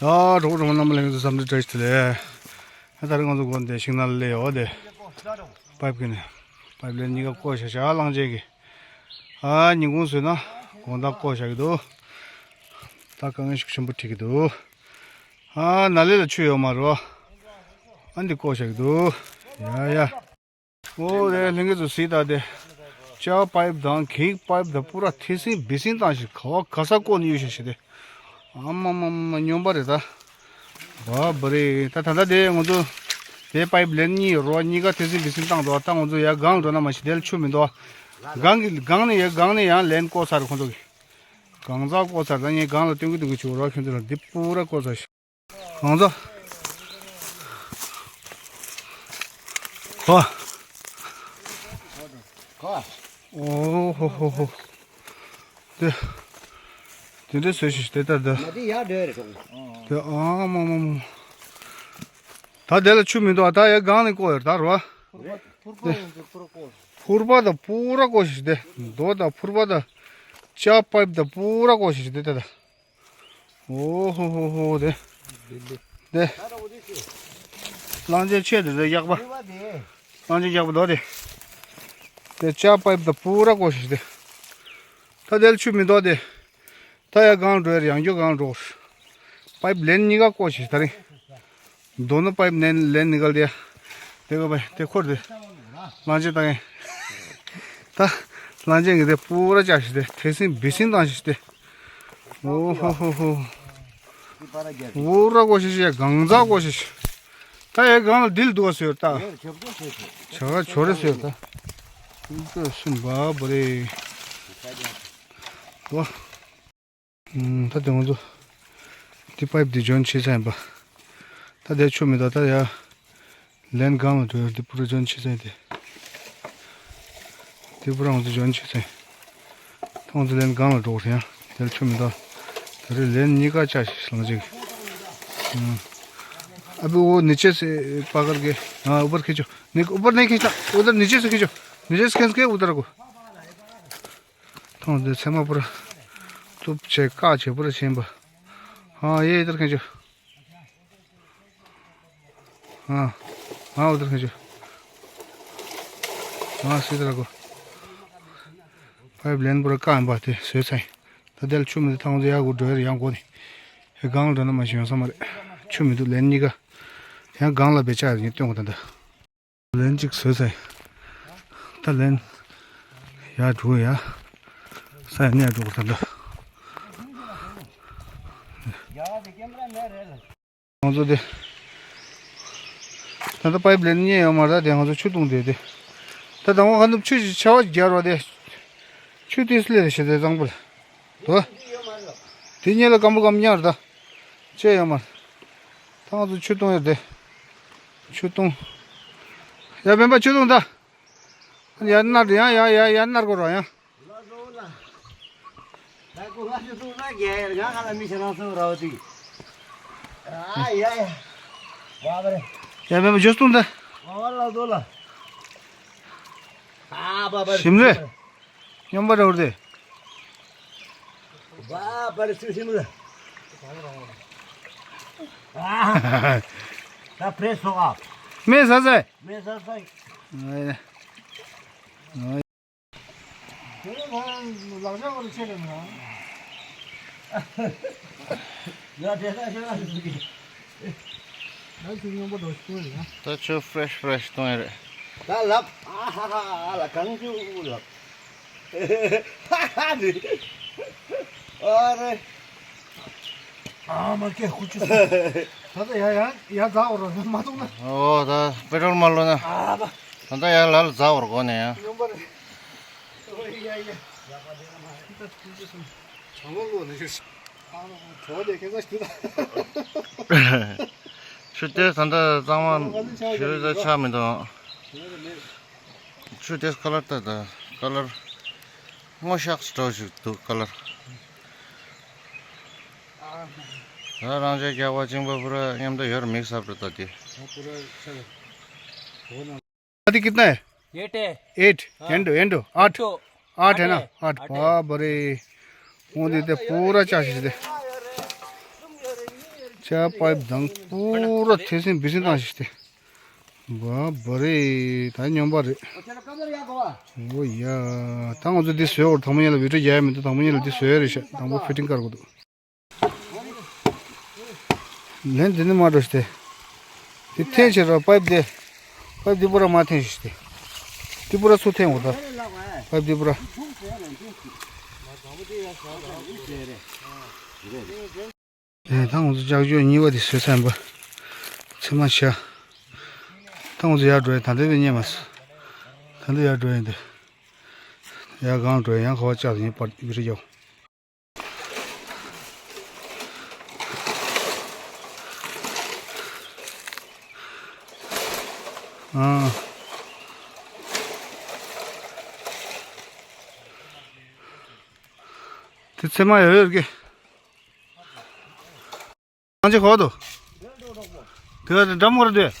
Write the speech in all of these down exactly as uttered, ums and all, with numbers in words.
ཡ་གྲོགས་གྲོགས་རྣམ་པ་ལྷན་རྒྱས་ཚོ་འཚམས་འདྲི་བཀྲ་ཤིས་བདེ་ལེགས། ད་རེས་ང་ཚོ་དགོན་སྡེ་ཤིང་ནགས་ལ་སླེབས་ཡོད་དེ། པའིབ་གི་ནས། པའིབ་ལེན་གཉིས་ཀ་བརྐོས་བཞག་བཞག་གླང་ཆེན་གྱི། ཨ་ཉིན་གུང་བཟོས་ན་དགོང་དག་བརྐོས་བཞག་གི་འདུག་ད་དཀའ་ངལ་ཤུགས་ཆེན་པོ་འཕྲད་ཀྱི་འདུག་ཨ་ནཱ་ལས་ལ་ཆུ་ཡོད་མ་རེད་བ། ཨ་འདི་བརྐོས་བཞག་གི་འདུག་ཡ་ཡ། ཨོ་རེད། ལྷན་རྒྱས་ཚོ་གཟིགས་དང་དེ། ལྕགས་པའིབ་དང་གེག་པའིབ་དང་པུ་ར་ཐེ་སིང་བི་སིང་བཏང་ཞིག་ག་བ་ག་ས་བརྐོས་ནས་ཡོད་ཤག་ཞིག་དེ། ཨ་མ་མ་མ་སྨྱོན་པ་རེད་ད། བ་བ་རེད་ད། ད་ལྟ་དེ་ང་ཚོ་དེ་པའིབ་ལེན་གཉིས་ཡོད་རེད་བ། གཉིས་ཀ་ཐེ་སིང་བི་སིང་བཏང་འདུག་ད་ང་ཚོ་ཡར་སྒང་འགྲོ་ན་མ་གཞི་དེ་ལ་ཆུ་མི་འདུག་སྒང་གི་སྒང་ནས་ཡར་སྒང་ནས་ཡང་ལེན་བརྐོས་ཚར་རེད་ཁོང་ཚོ་གི། གང་ཚ་བརྐོས་ཚར། ད་ངས་སྒང་ལ་སྟོན་གི་སྟོན་གི་བྱུང་རོགས། ཁྱོད་ཚོ་ལ་འདི་པུ་ར་བརྐོས་ཚར་ཤག་གང་ཚ། ཧོ། ཧོ། ཨོ་ཧོ་ཧོ་ཧོ། དེ། དེ་འདྲ་བཟོས་ཤིག་དེ་ལྟར་ད། ང་དེ་ཡར་འགྲོ་ཡ་རེད་སོང་། དེ་ཨ་མ་མ་མ། ད་དེ་ལ་ཆུ་མི་འདུག་ད་ཡ་སྒང་ནས་བརྐོས་ཡོད་ད་རོ། ཕུར་པ་ཡང་ཕུར་པ་བརྐོས། ཕུར་པ་དང་པུ་ར་བརྐོས་ཤིག་དེ། རྡོ་དང་ཕུར་པ་དང་། ལྕགས་པའིབ་དང་པུ་ར་བརྐོས་ཤིག་དེ་ལྟར་ད། ཨོ་ཧོ་ཧོ་ཧོ་དེ། དེ། གླང་ཆེན་ཆེ་དེ་དེ་གཡག་པ། གླང་ཆེན་གཡག་པ་དོ་དེ། དེ་ལྕགས་པའིབ་དང་པུ་ར་བརྐོས་ཤིག་དེ། ད་དེ་ལ་ཆུ་མི་འདུག་དེ། ད་ཡར་སྒང་འགྲོ་ཡར་ཡང་རྒྱུ་སྒང་འགྲོ། པའིབ་ལེན་གཉིས་ཀ་བརྐོས་ཤིག་ད་རིང་། མདོ་ནི་པའིབ་ནན་ལེན་ནི་གལ་ཏེ། དེ་ག་པའི་དེ་འཁོར་དེ། གླང་ཆེན་བཏང་ཡིན། ད། གླང་ཆེན་གྱི་དེ་པུ་ར་བཅག་ཤིག་དེ་ཐེ་སིང་བི་སིང་བཏང་ཤིག་དེ། ཨོ་ཧོ་ཧོ་ཧོ། པུ་ར་བརྐོས་ཤིག་ཤིག་གང་ཚ་བརྐོས་ཤིག་ཤིག་ད་ཡའི་སྒང་ལ་དིལ་འདུག་བ་ཟེར་ད། བྱ་ག་བྱོ་རེ་ཟེར་ད། ཨུ་ཀ་སུན་བ་བ་རེ། ཨོ། ད་དེ་ང་ཚོ་དེ་པའིབ་དེ་འཇོན་ཆེ་ས་ཡིན་པ། ད་དེ་ཆུ་མི་འདུག་ད་ཡ། ལན་སྒང་ལ་འགྲོ་ཡ་དེ་པུ་ར་འཇོན་ཆེ་ས་ཡིན་དེ། དེ་པུ་ར་ང་ཚོ་འཇོན་ཆེ་ས་ཡིན། ད་ང་ཚོ་ལན་སྒང་ལ་འགྲོ་དགོས་རེད་ཡ། དེ་ལ་ཆུ་མི་འདུག་ད་རེས་ལན་གཉིས་ཀ་བཅག་ཤིག་ལང་ཅིག་ཨ་ཨ་བི་འོ་ནི་ཅེ་སི་པ་གར་གེ་ཨ་ཨུ་པར་ཁེ་ཆོ། ནི་ཨུ་པར་ནི་ཁེ་ཆོ། ཨུ་དར་ནི་ཅེ་སི་ཁེ་ཆོ། ནི་ཅེ་སི་ཁེན་སི་ཁེ་ཨུ་དར་གོ། ཐོང་དེ་ཚེ་མ་པུ་ར། ཐུབ་ཆེ་ཀ་ཆེ་པུ་ར་ཆེན་པ། ཧ་ཡེ་ཏར་ཁན་ཆུ། ཧ། ཧ་འུ་ཏར་ཁན་ཆུ། ཧ་སི་ཏར་གོ། པའིབ་ལེན་པུ་ར་ཀ་ཡིན་པ་དེ་བཟོས་ཚར་ཡིན། ད་དེ་ལ་ཆུ་མི་འདུག་ཐང་དེ་ཡག་གོ་འགྲོ་ཡར་ཡང་གོ་ནི། ཧེ་སྒང་ལ་འགྲོ་ན་མ་ཤི་ཡོང་ས་མ་རེད། ཆུ་མི་འདུག་ལན་གཉིས་ཀ་ཡང་སྒང་ལ་བེད་ཆ་ཡིན་སྟོན་གོ་ད་འདི། ལན་གཅིག་བཟོས་ཚར། ད་ལན། ཡར་འགྲོ་ཡ། ས་ཡ་ནས་འགྲོ་དགོས་ད་འདི། ང་ཚོ་དེ། ད་ལྟ་པའིབ་ལེན་རྙེད་ཡོད་མ་རེད་དེ་ང་ཚོ་ཆུ་བཏུང་དེ་དེ། ད་དང་པོ་ཁ་འདུག་ཆུ་ཞིག་ཆར་པ་རྒྱག་རོགས་དེ། ཆུ་དེ་སླེ་རེ་ཞེ་དེ་གཙང་པོ་ལ། དོ། དེ་གཉིས་ལ་སྐམ་པོ་སྐམ་ཉར་ད། ཅེས་ཡོད་མ་རེད། ད་ང་ཚོ་ཆུ་བཏུང་ཡོད་དེ། ཆུ་བཏུང་། ཡ་སྤེན་པ་ཆུ་བཏུང་ད། ཡར་ནར་ཡང་ཡང་ཡང་ཡར་ནར་གོ་རོགས་ཡང་། ཡ་སྤེན་པ་ཆུ་བཏུང་ད། ཞིམ་རེད། སྙོམས་པ་འདྲ་བོ་རེད། ད་ཕྲེས་སོ་ག་མེ་ཟ་ཟེ། མེ་ཟ་ཟེ། ཨེ། ཨེ། དེ་ནས་ང་ལག་ཆ་བར་ཆད་ལས་མི་རང་། ཡ་དེ་ད་ཤེས་ན་ཟེར་གི། ད་ཆུ་སྙོམས་པོ་འགྲོ་ཤི་ཡོད་ཡ། ད་ཆུ་ཕྲེཤ་ཕྲེཤ་གཏོང་ཡ་རེད། ད་ལབ། ཨ་ཧ་ཧ་ཨ་ལ་གང་ཆུ་ལབ། ཧ་ཧ་ནི། ཨ་རེ། ཨ་མ་ཀེ་ཁུ་ཆུ་སོ། ད་ད་ཡ་ཡ་ཡ་ཛ་འོ་རོ་མ་གཏོང་ན། ཨོ་ད་པེ་ཊོལ་མ་ལོ་ན། ཨ་མ། ད་ད་ཡ་ལ་ལ་ཛ་འོ་རོ་གོ་ནས་ཡ། སྙོམས་པོ་རེད། ཨོ་ཡ་ཡ། ད་ད་དེ་ན་མ་ཡ། ད་ཆུ་ཆུ་སོ། གྲང་མོ་ལོ་ནས་ཡོད། ཨ་མ་གྲོ་དེ་ཁེ་ས་ཞུ་ད། ཆུ་དེ་ད་ད་གཙང་མ་ཞུ་ད་ཆ་མི་འདུག་ཆུ་དེ་ཁ་ལར་ད་ད་ཁ་ལར་སྔོ་ཤག་སི་འདྲ་ཞིག་འདུག་ཁ་ལར། ད་རང་ཅག་རྒྱག་པ་ཅིང་པ་པུ་ར་མཉམ་དུ་ཡོར་མིག་སབ་རེད་ད་དེ། ད་དེ་कितना है? एट है। एट। हाँ। एंडो एंडो आठ। तो आठ है ना? आठ है। आठ। बाप रे। वो देते पूरा चाची दे। ཡ་པའིབ་དང་པུ་ར་ཐེ་སེང་བི་སེང་བཏང་ཞིག་སྟེ། བ་བ་རེད། ད་སྨྱོན་པ་རེད། ཨོ་ཡ། ད་ང་ཚོ་འདི་བཟོས་འོར་དང་པོ་ཉིད་ལ་བི་ཌིའོ་རྒྱག་ཡ་མི་འདུག་དང་པོ་ཉིད་ལ་འདི་བཟོས་ཡ་རེད་ཤག་དང་པོ་ཕི་ཊིང་དཀར་དགོས་འདུག་ལན་འདི་ནི་མ་འགྲོ་ཤི་སྟེ། འདི་འཐེན་བྱེད་ར་པའིབ་འདི། པའིབ་འདི་པུ་ར་མ་འཐེན་ཤི་སྟེ། འདི་པུ་ར་སུ་འཐེན་འོ་ད། པའིབ་འདི་པུ་ར། ཨེ་ད་ང་ཚོ་ལྕགས་ཀྱོག་གཉིས་པ་དེ་བཟོས་ཚར་ཡིན་པ། ཚེར་མ་ཆ། ད་ང་ཚོ་ཡར་འགྲོ་ཡིན། ད་འདི་བས་རྙེད་མ་སོང་། ད་འདི་ཡར་འགྲོ་ཡིན་འདི། ཡར་སྒང་འགྲོ་ཡིན། ཡང་ཁ་བ་ལྕགས་དེ་ཉིད་པར་བི་རི་རྒྱག་ཨ། དེ་ཚེར་མ་ཡོད་ཡོད་ཀྱི། གང་ཅི་གོ་དོ། དེ་འགྲམ་མོར་དེ།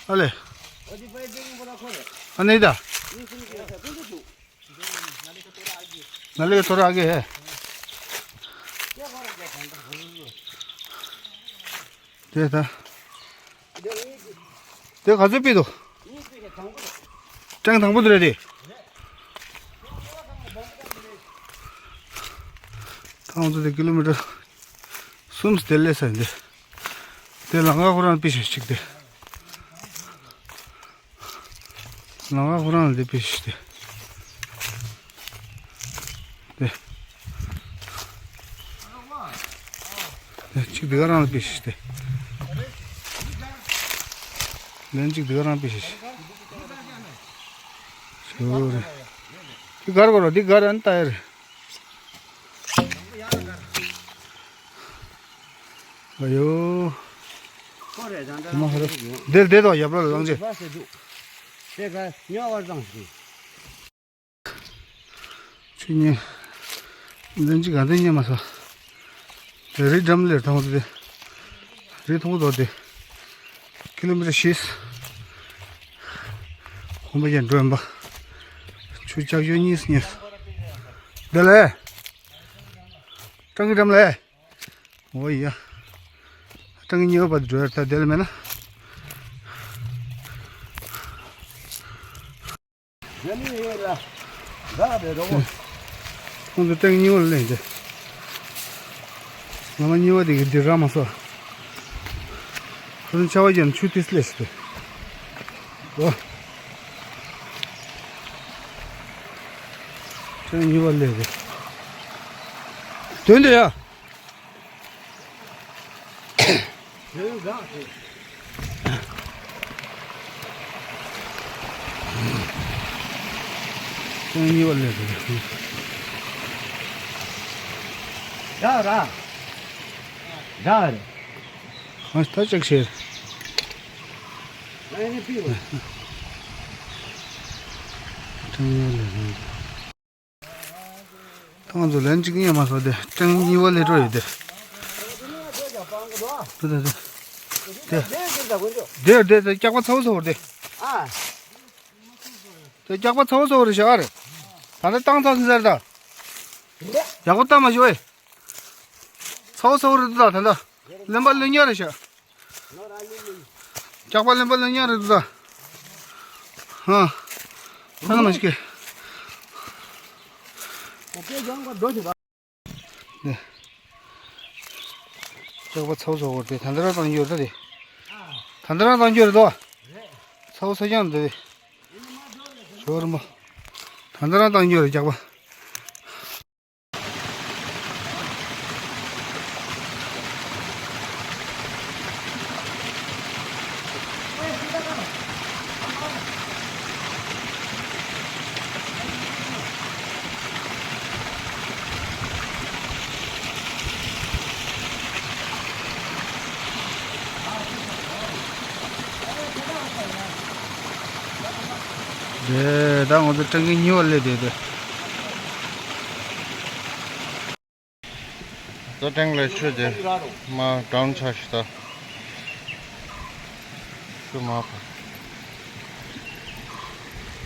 ཨ་ལེ། ཨ་ནི་ད། ན་ལེ་ཐོ་ར་ཨ་གེ་ཧེ། དེ་ད། དེ་ག་ཚོད་པི་འདུག་ཀྲེང་དང་པོ་དེ་རེད་དེ། ད་ང་ཚོ་དེ་ཀི་ལོ་མི་ཊར་གསུམ་དེ་སླེབས་ས་ཡིན་དེ། དེ་ལམ་ཁ་ཁོ་རང་པི་ཞིག་ཅིག་དེ། ལམ་ཁ་ཁོ་རང་ལ་དེ་པི་ཞིག་དེ། དེ། དེ་གཅིག་དེ་ག་རང་ལ་པི་ཞིག་དེ། ལན་གཅིག་དེ་ག་རང་པི་ཞིག་ཞོ་རེ། དེ་གར་གོ་ར་དེ་གར་ཨན་ཏ་ཡར། ཨ་ཡོ། ཁོ་རེ་དང་དེ་མ་ཧ་ར། འདིར་བསྡད་དོ་ཡབ་ལ་ལངས་རྗེས། ཕ་སེ་འདུག་དེ་ག་ཉོ་བར་བཏང་ཞིག་ཆུ་ཉེ། ལན་གཅིག་ག་འདི་རྙེད་མ་སོང་། དེ་རི་འགྲམ་ལེར་ཐོང་དེ། རི་ཐོང་དོ་དེ། ཀི་ལོ་མི་ཊར་བཞི། གོམ་པ་བརྒྱབ་འགྲོ་ཡིན་པ། ཆུ་ལྕགས་ཡོད་གཉིས་གཉིས། དེ་ལས། སྤྲང་གི་འགྲམ་ལས། འོ་ཡ། སྤྲང་གི་གཉིས་པ་བར་འགྲོ་ཡར་ད་དེ་ལ་མེད་ན། ཁོང་ཚོ་སྤྲང་གི་གཉིས་པ་ལ་ལེན་ཏེ། ང་མ་གཉིས་པ་དེ་གི་འདི་ར་མ་སོ། ཁོ་ཚོ་ཆ་བ་ཡན་ཆུ་ཏིས་ལས་སི་ཏེ། འོ། སྤྲང་གི་གཉིས་པ་ལས་ཏེ། དོན་དེ་ཡ། ཁྱེད་གཉིས་པ་ལས་རེད། ར་ར། ར་རེད། ཧ་ད་ཅག་ཤེར། ཁྱེད་གཉིས་པ་ལས་རེད། ད་ང་ཚོ་ལན་གཅིག་རྙེད་མ་སོང་སྟེ། སྤྲང་གི་གཉིས་པ་སླེབས་འགྲོ་ཡོད་དེ། དེ་དེ་དེ། དེ་དེ་དེ་སྐྱག་པ་ཚ་བོ་ཚ་བོ་རེད་དེ། དེ་སྐྱག་པ་ཚ་བོ་ཚ་བོ་རེད་ཤག་ཨ་རེ། ད་ལྟ་བཏང་ཚར་ཟིན་ཚར་ད། ཡག་པོ་བཏང་མ་བྱུང་ཨེ། ཚ་བོ་ཚ་བོ་རེད་འདུག་ད་ད་ལྟ། ལེན་པ་ལེན་ཉག་རེད་ཤག་སྐྱག་པ་ལེན་པ་ལེན་ཉག་རེད་འདུག་ད། ཧ། ཧ་ན་མ་ཤི་ཀེ། ནས། སྐྱག་པ་ཚ་བོ་ཚ་བོ་རེད་དེ། ད་ལྟ་རང་བཏང་རྒྱུ་རེད་དེ། ད་ལྟ་རང་བཏང་རྒྱུ་རེད་དོ། ཚ་བོ་ཚ་རྐྱང་རེད་དེ། ཞོ་རིན་པོ། ད་ལྟ་རང་བཏང་རྒྱུ་རེད་སྐྱག་པ། རེད། ད་ང་ཚོ་སྤྲང་གི་གཉིས་པ་སླེབས་བསྡད་དེ། ད་སྤྲང་ལ་ཆུ་དེ་མ་འགྲམ་ཆགས་ཤིག་ད། ཆུ་མ་ཕ།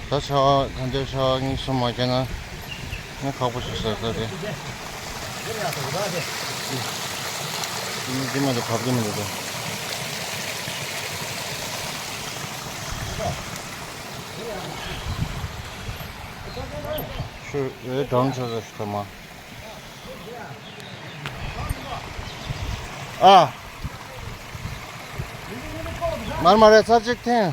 ད་ཆར་པ་ད་ལྟའི་ཆར་པ་གཉིས་གསུམ་མ་བརྒྱབ་ན་ནི་ཁག་པོ་ཞིག་ཟེར་ད་དེ། ཅི་མ་འདུག་བབ་ཀྱི་མི་འདུག་ད། ཤུ་ཨེ་གྲང་ཆ་ས་ཤུ་མ། ཨ། མར་མར་རེ་ཚར་གཅིག་འཐེན།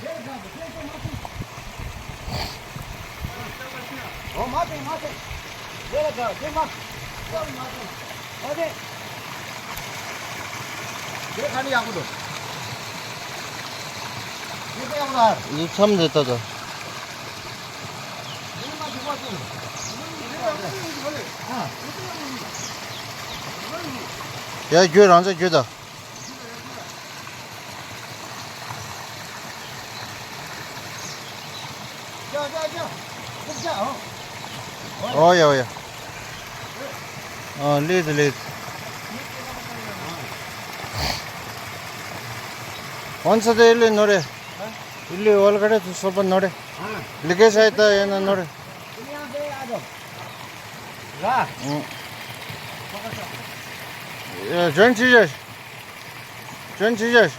འདི་མཚམས་འདི་ལྟ་ད། ཡ་རྒྱུ་རང་ཚ་རྒྱུ་ད། ཨོ་ཡ་ཨོ་ཡ། ཨ་ལེ་དེ་ལེ། ཨོན་ས་དེ་ལེ་ནོ་རེ། ལེ་ཨོལ་ག་རེ་ཚུ་སོ་པ་ནོ་རེ། ལི་ཀེ་ཤ་ཡི་ད་ཡེ་ན་ནོ་རེ། ལ། ཨ། ཇོན་ཆི་ཇེ། ཇོན་ཆི་ཇེ།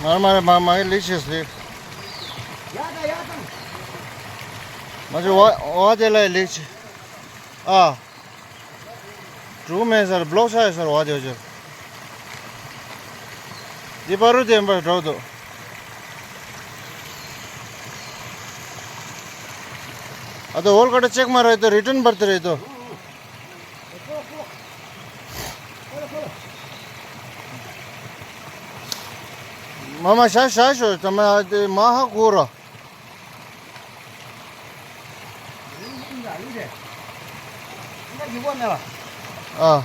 མར་མར་མར་མར་ལིག་ཤེས་ལིག་མ་ཅི་བ་བ་དེ་ལ་ལིག་ཤེས། ཨ། གྲུ་མེད་སར་བློག་ཆ་ཡོད་སར་བ་དེ་ཅར། འདི་པ་རུ་དེ་འབར་འགྲོ་འདུག་ཨ་ད་ཧོལ་ཀ་ཏ་ཅེག་མ་རེད་དོ་རི་ཊན་འབར་དེ་རེད་དོ། མ་མ་ཤ་ཤ་ཤོ་ད་མ་དེ་མ་ཧ་གོ་ར། ཨ།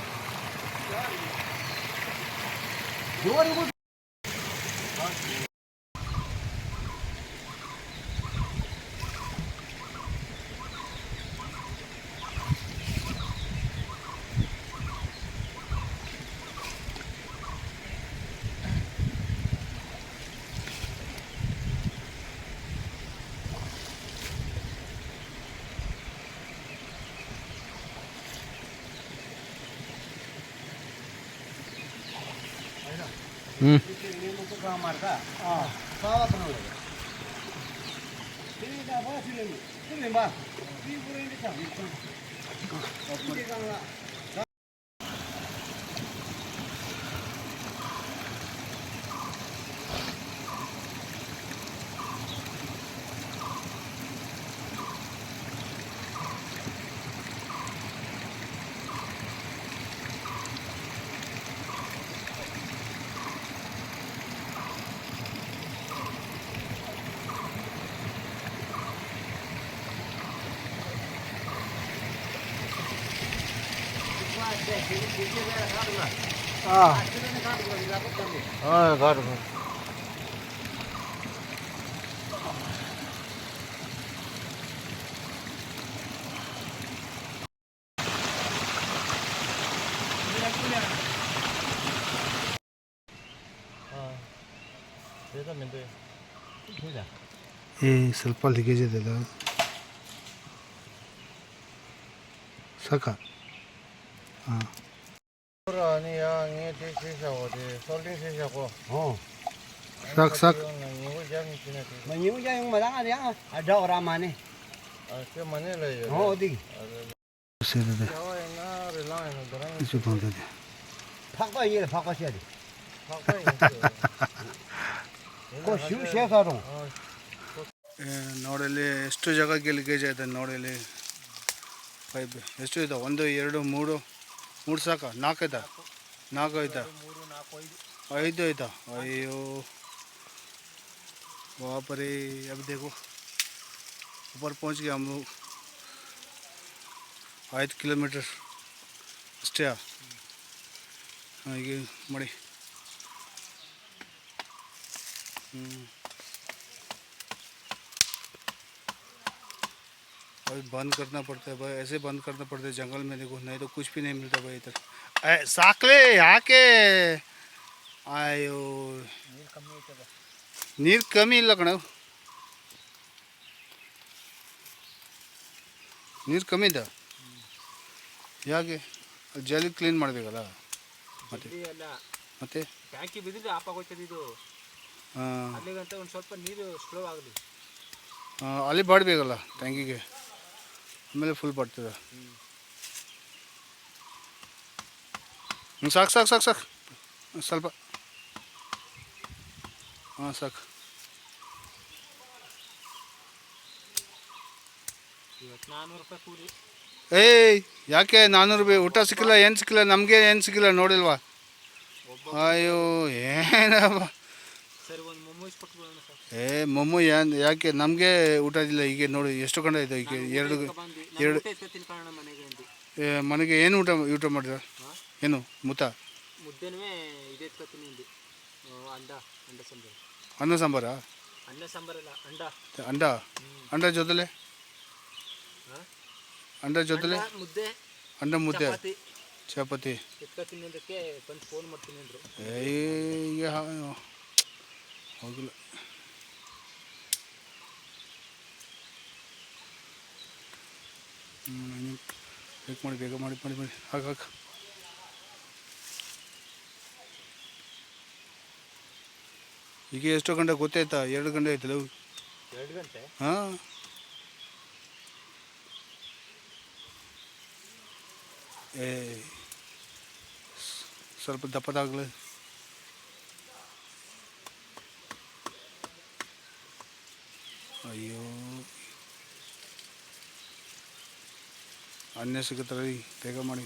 ཨུམ། ཨ། ཨ་གར་གར། ཨེ་སལ་པ་ལི་ཀེ་ཇེ་དེ་ལ། ས་ཁ། ཨ། ཁོ་ར་ནི་ཡ་ངས་དེ་ཤེས་བྱ་གོ་དེ་སོལ་ཏིང་ཤེས་བྱ་གོ། ཨོ། ཧྲག་ཧྲག་ཡོང་ན་ཉིན་གུང་རྒྱབ་ནས་ཤི་ན་དེ། མ་ཉིན་གུང་རྒྱབ་ཡོང་མ་ད་ང་དེ་ཡང་ཨ་འདྲ་བ་ར་མ་ནི། ཨ་ཁྱོད་མ་ནི་ལ་ཡོད། ཨོ་དེ། ཟེར་རེད། རྒྱ་བ་ཡིན་ན་རི་ལང་ཡིན་ན་འདི་རང་ཡིན་ཅི་གང་དེ་དེ། འཕགས་པ་ཡིན་ལ་འཕགས་པ་བཤད་དེ། འཕགས་པ་ཡིན་ཟེར། ཁོ་ཞུ་བཤད་ས་རུང་། ཨ། ཨེ་ནོར་ལེ་སྟོད་ཇ་ག་གེ་ལི་ཀེ་ཇ་དེ་ནོར་ལེ། ཕའི་བེ་ཨེ་སྟོད་ད་ཝན་དོ་ཡེར་དོ་མུར་དོ་མུར་ས་ཀ་ནག་གེ་ད་ནག་གེ་ད། ཨ་ཡི་དོ་ཡི་ད་ཨ་ཡོ། वहाँ पर है, अभी देखो, ऊपर पहुँच गए हम लोग। आठ किलोमीटर स्टे। हाँ, ये मड़ी। हम्म। अभी बंद करना पड़ता है भाई, ऐसे बंद करना पड़ता है जंगल में, देखो, नहीं तो कुछ भी नहीं मिलता भाई इधर। ए, साकले, यहाँ के आयो। नीर कमी लगना। नीर कमी दा। यहाँ के जल्दी क्लीन मार देगा ला। ಮತ್ತೆ? ಮತ್ತೆ? ಟ್ಯಾಂಕಿ ಬಿದ್ದಿದ್ದು ಆಫ್ ಆಗೋಯ್ತದೆ ಇದು. ಹಾಂ. ಅಲ್ಲಿಗಂತ ಒಂದು ಸ್ವಲ್ಪ ನೀರು ಸ್ಲೋ ಆಗಲಿ. ಹಾಂ, ಅಲ್ಲಿ ಬಾಡಬೇಕಲ್ಲ ಟ್ಯಾಂಕಿಗೆ, ಆಮೇಲೆ ಫುಲ್ ಬರ್ತದೆ. ಹ್ಞೂ. ಹ್ಞೂ, ಸಾಕು, ಸಾಕು, ಸಾಕು, ಸಾಕು. ಸ್ವಲ್ಪ. ಹಾಂ, ಸಾಕು. ಇವತ್ತು ನಾನ್ನೂರು ರೂಪಾಯಿ ಕೂಲಿ. ಏಯ್, ಯಾಕೆ ನಾನ್ನೂರು ರೂಪಾಯಿ? ಊಟ ಸಿಕ್ಕಿಲ್ಲ, ಏನು ಸಿಕ್ಕಿಲ್ಲ, ನಮಗೆ ಏನು ಸಿಕ್ಕಿಲ್ಲ, ನೋಡಿಲ್ವಾ? ಒಬ್ಬ ಅಯ್ಯೋ, ಏನಪ್ಪ? ಸರ್, ಒಂದು ಮೊಮೋಸ್ ಕೊಟ್ಬಿಡೋಣ ಸರ್. ಏ, ಮೊಮೋ ಯಾನ್-, ಯಾಕೆ ನಮಗೆ ಊಟ ಇಲ್ಲ? ಈಗ ನೋಡಿ, ಎಷ್ಟು ಗಂಟೆ ಆಯ್ತು? ಈಗ ನಾನು ಊಟ ಎರಡು, ಇಟ್ಕೊ ಬಂದೆ. ನಾನು ಎರಡು ಊಟ ಇಟ್ಕೊ ತಿನ್ಕೊಳ್ಳೋಣ ಮನೆಗೆ ಅಂದು. ಏ, ಮನೆಗೆ ಏನು ಊಟ, ಊಟ ಮಾಡಿದ? ಹಾಂ? ಏನು? ಮುತ್ತ? ಮುದ್ದೆನೂ ಇದು ಎತ್ಕೊತೀನಿ ಅಂದು. ಆ, ಅಂಡ, ಅಂಡ ಸಾಂಬಾರು. ಅನ್ನ ಸಾಂಬಾರಾ? ಅನ್ನ ಸಾಂಬಾರಲ್ಲ, ಅಂಡ. ಅಂಡ? ಹ್ಮ್. ಅಂಡ ಜೊತೆಲೆ? ಹಾಂ? ಅಂಡ ಜೊತೆಲೆ? ಅಂಡ, ಮುದ್ದೆ, ಅಂಡ ಮುದ್ದೆ. ಚಪಾತಿ. ಚಪಾತಿ. ಎತ್ಕೊತೀನಿ ಅಂದಕ್ಕೆ ಬಂದು ಫೋನ್ ಮಾಡ್ತೀನಿ ಅಂದರು. ಏ, ಈಗ ಹಾ-, ಹೋಗಿಲ್ಲ. ಹ್ಮ್, ಬೇಗ ಮಾಡಿ, ಬೇಗ ಮಾಡಿ, ಮಾಡಿ, ಮಾಡಿ. ಹಾಕು, ಹಾಕು. ಈಗ ಎಷ್ಟು ಗಂಟೆ ಗೊತ್ತಾಯ್ತಾ? ಎರಡು ಗಂಟೆ ಆಯ್ತಲ್ಲ? ಎರಡು ಗಂಟೆ? ಹಾಂ. ಏ, ಸ್ವಲ್ಪ ದಪ್ಪದಾಗ್ಲಿ. ಅಯ್ಯೋ, ಅನ್ನ ಸಿಗುತ್ತಾರೆ, ಬೇಗ ಮಾಡಿ.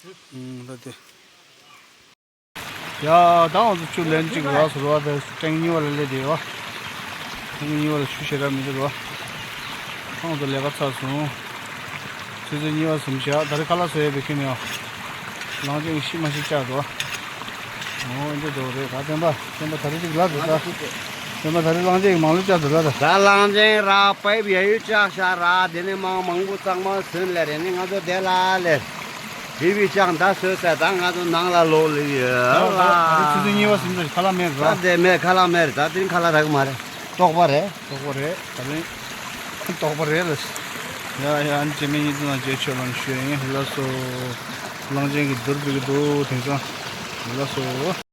ಹ್ಞೂ, ಬತ್ತೆ. ཡ། ད་ང་ཚོ་ཆུ་ལེན་གཅིག་རག་སོང་ར། ད་ཐེངས་གཉིས་པ་ལ་སླེབས་བསྡད་ཡོད། ཐེངས་གཉིས་པ་ལ་ཆུ་ཞེ་དྲག་མི་འདུག་ར། ད་ང་ཚོ་ལས་ཀ་ཚར་སོང་། ཆུ་ཚོད་གཉིས་པ་ཟིན་བཞག། ད་རེས་ཁ་ལག་བཟོ་ཡས་པའི་ཁྱོན་ནས་ཡང་། གླང་ཆེན་ཤི་མ་ཤི་བཅག་འདུག་ར། འོ་འདི་འདྲ་རེད། ད་བསྟན་པ་བསྟན་པ་ད་རེས་ཅིག་ལབ་རེད་ད། བསྟན་པ་ད་རེས་གླང་ཆེན་མང་ལོས་བཅག་འདུག་ལ་ད། ད་གླང་ཆེན་རག་པའི་ཡ་ཡུལ་བཅག་ཤག་ར། དེ་ནས་མང་མང་པོ་གཙང་མ་ཟིན་ལེ་རེད། ནི་ང་ཚོ་དེ་ལ་ལེ། བི་བི་ཅང་ད་བཟོས་ཚར། ད་ང་ཚོ་ནང་ལ་ལོག་ལེ་ཡོད་ལ། ད་ཆུ་ཚོད་གཉིས་པ་ཟིན་ཚར། ཁ་ལག་མེད་ར། ད་དེ་མེད། ཁ་ལག་མེད་རེད། ད་དེ་རིང་ཁ་ལག་རག་གི་མ་རེད། ལྟོགས་པ་རེད། ལྟོགས་པ་རེད། ད་རིང་ལྟོགས་པ་རེད་ལ། ཡ་ཡ། ཨ་ནི་སྐྱེ་དམན་གཉིས་དུ་ན་རྗེས་ཆོད་ལ་ཞུ་ཡིན་ལ་སོ། གླང་ཆེན་གྱི་རྡུལ་སྤྲིག་གི་འདུག་དེང་སང་ལ་སོ།